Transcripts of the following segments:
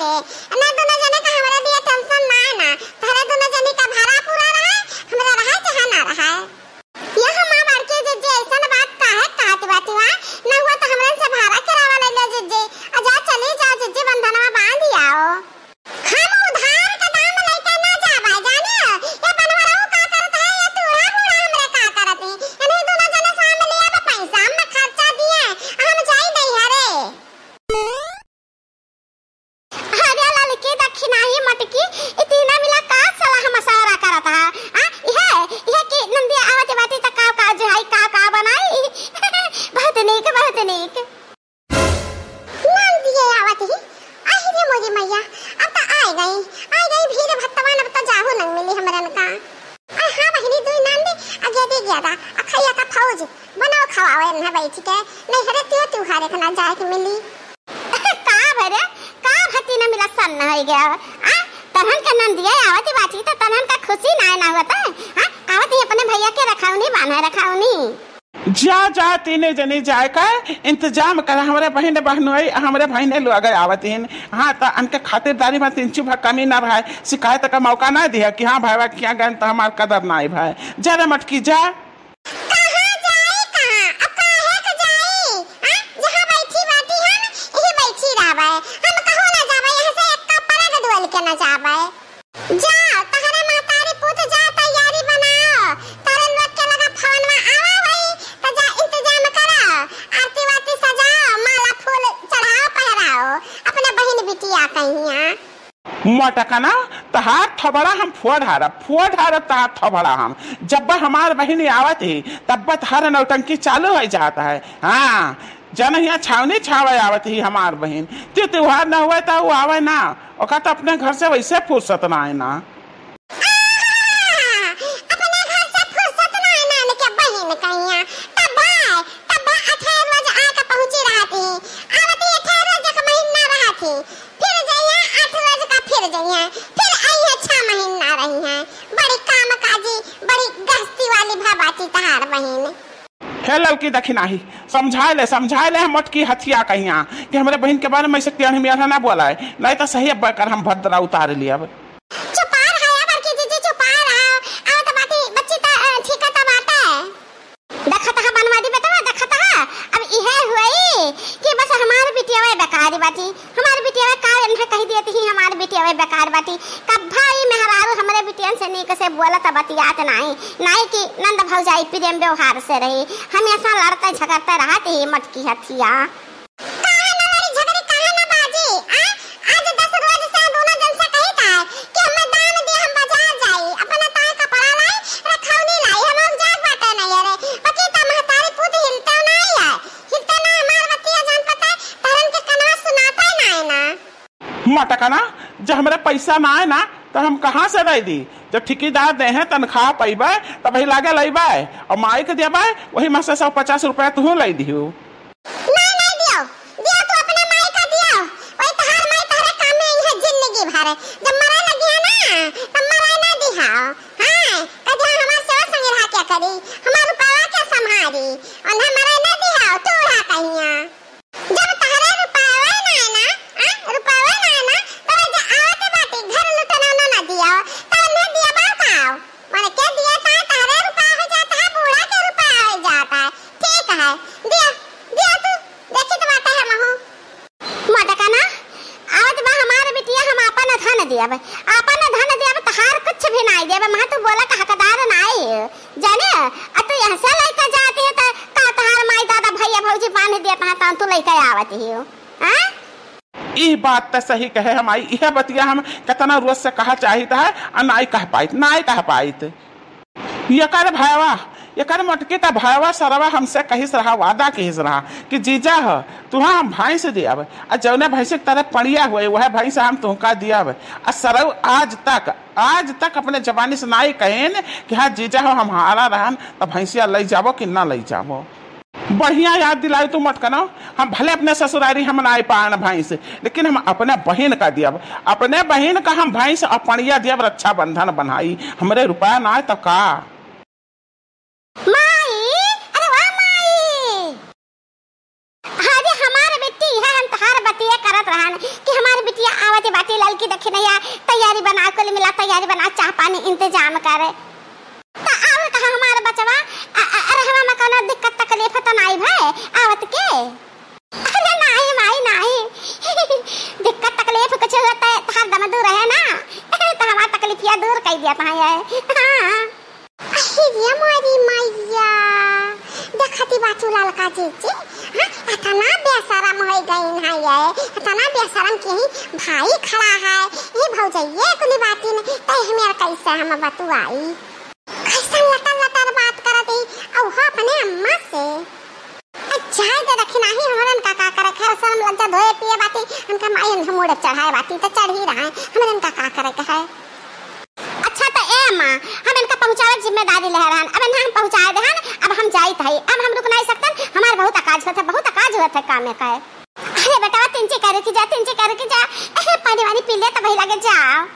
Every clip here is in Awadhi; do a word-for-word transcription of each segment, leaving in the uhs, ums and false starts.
ना दुनो जने का हमरा लिए tension ना है ना, तहरे दुनो जने का भरा पूरा रहे, हमरा रहे चाहे ना रहे। यह माँ बड़की जिज्जी ऐसन बात काहे कहत बाटी वा? ना हुआ तो हमरन से भाड़ा किरावा ले लो जिज्जी, आ जा चली जाओ जिज्जी, बंधनवा बांध आओ। हम उधार के दाम लेके ना जाबे, जाने? ये बनवरऊ का करत है, ये तूड़ा बूढ़ा हमरे का करत है? इन्हीं दुनो जने से हम लिया बा पैसा, हम खर्चा दिए, हम जाई नहीं हरे। अरे ललकी दखिनाही मटकी, ई तीना मिला का सलाह मशवरा करत हा? आ, इहे, इहे कि नंदिया आवत बाटी त का, का जुहाई, का, का बनाई? बहुत नीक, बहुत नीक। नंदिया आवत ही, आहि रे मोरी मैया, अब त आइ गई, आइ गई भीड़ भत्तवन, अब त जाहू न मिली हमरन का। आ हाँ बहिनी, दुई नंदी, आ गेदी गेदा, आ खैया का फौज, बनाओ खवाओ एन्हे बैठ के, नहीं हरे त्यो त्योहार एक ना जाए के मिली। का भरे, का भती न मिला सन्न होइ गया, आ? तनहन के नंदिया आवत बाटी त तनहन का खुशी नाय ना होत है, हाँ? आवत ही अपने भैया के रखौनी बान्हे रखौनी। जा, जा, तीने जनी जाए का इंतजाम कर, हमरे बहिन बहनोई, हमरे बहिने लोग आवत हिन। हाँ, त अनके खातिरदारी में तिनचू भर कमी ना रहे, शिकायत का मौका ना दिया कि हाँ भाईवा किया गए त हमार कदर ना भाई। जा रे मटकी, जा। कहाँ जाई, कहाँ? अब काहे के जाई? हाँ? जहाँ बैठी बाटी हम, यही बैठी रहबे। हम कहूँ ना जाबे, यहाँ से एक कपड़ा के दुआल के ना जाबे। जा, तहरे महतारी पूत जा, तैयारी बनाओ। तहरे लोग के लगा फोनवा आवा भाई, त जा इंतजाम करो। आरती वारती सजाओ, माला फूल चढ़ाओ, पहराओ। अपने बहिन बिटिया कहिया। मटकना, तहार थबड़ा हम फोड़ हारब, फोड़ हारब तहार थबड़ा हम। जब हमार बहिन आवत ही, तब तहार नौटंकी चालू हो जात है। हाँ, जन हियाँ छावनी छावे आवत ही हमार बहिन। त्यो त्योहार न हुए त उ आवे ना, ओका त अपने घर से वैसे फुर्सत ना आए ना। आहा, अपने घर से फुर्सत ना आए ना, इनके बहिन कहिया। तब भाई, तब भाई अठारह रोज आके पहुँची रहत ही। आवत ही अठारह रोज एक महीना रहत ही। फिर जइहे आठ रोज का, फिर जइहे, फिर अइहे छह महीना रहिहे। बड़ी काम काजी, बड़ी गहस्ती वाली भा बाटी तहार बहिन। हे ललकी दखिनाही, समझाए ले, समझाए ले हम मोटकी हथिया कहिया कि हमरे बहिन के बारे में ऐसे टेढ़ मेढ़ ना बोलाए, नहीं तो सही अब कर हम भद्रा उतार लियब। चुपा रहा बड़की जीजी, चुपा रहा। आवत बाटी बच्ची त, अ, ठीक त बाटे। देखत हा बनवारी बेटवा, देखत हा, अब इहे हुई कि बस हमार बिटिया बेकार बाटी, हमार बिटिया का एन्हे कहि दियत ही, हमार बिटिया बेकार बाटी। कब्बा ई मेहरारू हमरे बिटियन से नीक से बोलत बतियात नाई, नाई कि नंद भौजाई प्रेम व्यवहार से रही, हमेशा लड़ते झगड़ते रहत ही मटकी हथिया। काहे ना लड़ी झगड़ी, काहे ना बाजी, आ? आज दस रोज से दोनों जन से कही था कि हमें दाम दे, हम बाजार जाई, अपना ताई कपड़ा लाई, रखौनी लाई, हम लोग जात बाटे नहीं रे। बाकी त महतारी पूत हिलते नहीं है, हिलते ना हमार बतिया जान पता, तहरन के कनवा सुनाता ही ना है ना। मटकना, जब हमरे पैसा ना आए ना, तो हम कहाँ से दे दी? जब ठेकेदार दे हैं तनख्वाह पइबे, तब ही लागे लइबे, और माई के देबे, वही में से सौ पचास रुपया तुहू ले दियो। नहीं, नहीं दियो, दियो तू अपने माई का दियो, वही तहार माई तहरे काम में आई है जिंदगी भर। जब मरे लगी है ना, तब मरे ना दिहाओ। हाँ, कदिया हमार सेवा संग रहा क्या करी, हमार रुपया क्या संभारी, उन्हें मरे ना दिहाओ, तू रहा कहिया। जब तहरे रुपया ना है ना, आ, रुपया ना है ना, तब जे आवत बाटी घर लुटना ना, ना दियो, तब उन्हें दिया बा का? मन के दिया ता तहरे रुपया हो जाता है, बूढ़ा के रुपया हो जाता है। ठीक है, दिया, दिया तू, देखी तो बात है हमहू। मटकना, आवत बा हमार बिटिया, हम आपन धन दियब, आपन धन दियब, तहार कुछ भी नाई दियब, महा तू बोला का हकदार नाई। जाने, आ तू यहाँ से लइके जाती है त का तहार माई दादा भैया भौजी बांध दिया तहाँ तहाँ तू लइके आवत ही हो, हाँ? ई बात त सही कहे हम आई, इहे बतिया हम कितना रोज से कहा चाहित है, आ नाई कह पाइत, नाई कह पाइत। यकर भयवा, यकर मोटकी त भयवा सरवा हमसे कहिस रहा, वादा कहिस रहा कि जीजा ह, तुहा हम भैंस दियब, आ जौने भैंस के तरे पड़िया हुए, वह भैंस हम तुहका दियब। आ सरऊ आज तक आज तक अपने जबानी से नाई कहेन कि हाँ जीजा हो हमारा रहन, त भैंसिया लई जाबो कि ना लई जाबो। बढ़िया याद दिलाई तू मटकनो, हम भले अपने ससुरारी हम नाई पान भैंस, लेकिन हम अपने बहिन का दियब, अपने बहिन का हम भैंस अपणिया दियब, रक्षाबंधन बन्हाई, हमरे रुपया नाई त का। माई, अरे वाह माई। अरे हमार बेटी, इहे हम तहार बतिया करत रहन कि हमार बिटिया आवत बा, बल्कि देखी नहीं यार, तैयारी बना, कुल मिला तैयारी बना, चाह पानी इंतजाम करे। त और कहा हमार बचवा, अ, अ, अरे हमार में कौनो दिक्कत तकलीफ त नाई भय आवत के? अरे नाई माई नाई, दिक्कत तकलीफ कुछ होत है त हरदम दूर है ना, त हमार तकलीफिया दूर कर दिया था ये। हाँ। अरे मोरी मैया, देखती बाचू ललका जीजी, हाँ, इतना बेशरम हो गई ना ये, इतना बेशरम कि ही भाई खड़ा है, ये भौजैये कुली बाती ने, तै हमें कैसे हम बतुआई? कैसन लटर लटर बात करत ही, अउ हो अपने अम्मा से। अच्छा है तो रखी नाही, हमरन का का करे के है, शर्म लज्जा धोए पिए बाटी, उनका माई उन्हें मूड़ चढ़ाए बाटी, तो चढ़ ही रहा है, हमरन का का करे के है। अच्छा तो ए अम्मा, हम इनका पहुँचावे जिम्मेदारी ले रहन, अब इन्हें हम पहुँचाए देहन, अब हम जाइत है, अब हम रुक नहीं सकतन, हमार बहुत अकाज होत है, बहुत अकाज होत है काम में कहे। अरे बेटवा, तिनची कर रुकी जा, तिनची कर रुकी जा, ए, पानी वानी पी ले तो वही लगे जाओ।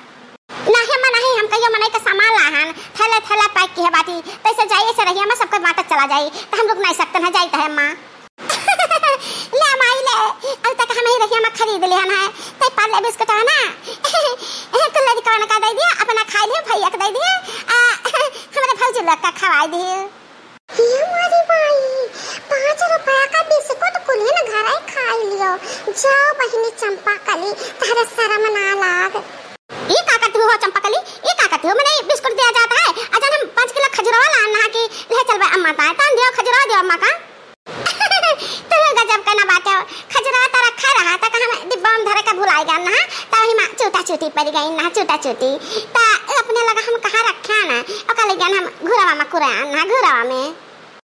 नाही अम्मा नाही, हम कहियो मनई का सामान लाहन, थैला थैला पैक किहे बाटी, तैसे जाई ऐसे रहिया में सबके बांटत चला जाई, तो हम रुक नहीं सकते हैं, जाई तो है अम्मा। ले माई ले, अब तक हम ही रहिया में खरीद लिहन है, तै पार्ले बिस्कुट है ना, कुल्ले कौन का दे दिया, अपना खाई लियो, भैया के दे दिया, आ, हमारे भौजी लोग का खवाई दियो। हे मोरी माई, पाँच रुपया का बिस्कुट कुलिन घरे खाई लियो। जाओ बहिनी चंपा कली, तहरे शर्म ना लाग। ई का करती हो चंपा कली? ई का करती हो? मने बिस्कुट दिया जाता है, अजन हम पाँच किलो खजुरवा लान ना कि ले चलबे अम्मा ताए, तान दियो खजुरवा दियो अम्मा का। तुम गजब का ना बात हो, खजुरवा तो रखा रहा था, हम डिब्बा में धरे के भुलाई गए ना, तो वही माँ चूटा चूटी पड़ गई ना, चूटा चूटी। तो अपने लगा हम कहाँ रखे ना, ओका ले गए हम घुरवा में कुरान ना, घुरवा में।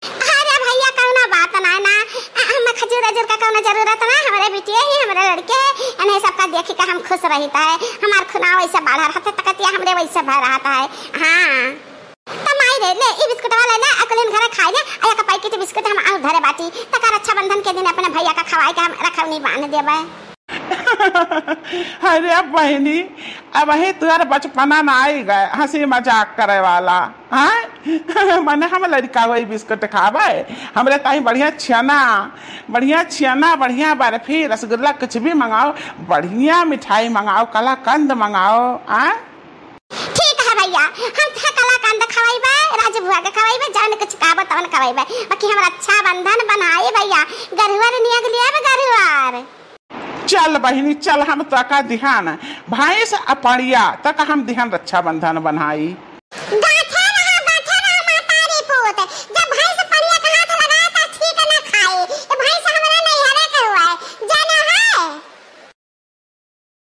अरे भैया, कौनो बात ना ना, अ, हम खजूर अजूर का कौनो जरूरत ना, हमरे बिटिया ही, हमरे लड़के, इन्हें सबका देख के हम खुश रहित है। हमार खुना वैसे बढ़ रहत है, तकतिया हमरे वैसे भर रहत है। हाँ। त माई रे, ले, ई बिस्कुटवा ले ले, अकलिन घरे खाई ले, आ एक पैकेट बिस्कुट हम आउर धरे बाटी, तका रक्षाबंधन के दिन अपने भैया का खवाई के हम रखौनी बांध देबे। अरे बहिनी, अबही तुहार बचपना ना आई गए, हंसी मजाक करे वाला। हाँ? मने हम लड़का वही बिस्कुट खावे, हमरे ताई बढ़िया छेना, बढ़िया छेना, बढ़िया बर्फी, रसगुल्ला, कुछ भी मंगाओ, बढ़िया मिठाई मंगाओ, कलाकंद मंगाओ। हाँ? ठीक है भैया, हम तो कलाकंद खवाइबे, राजू बुआ के खवाइबे, जौन कुछ कहबो तवन खवाइबे, बाकी हमरा रक्षाबंधन बनाई भैया, गरुआर नियग लियाब गरुआर। चल बहिनी चल, हम तका दिहन भैंस अपड़िया तक हम दिहन रक्षाबंधन बनाई।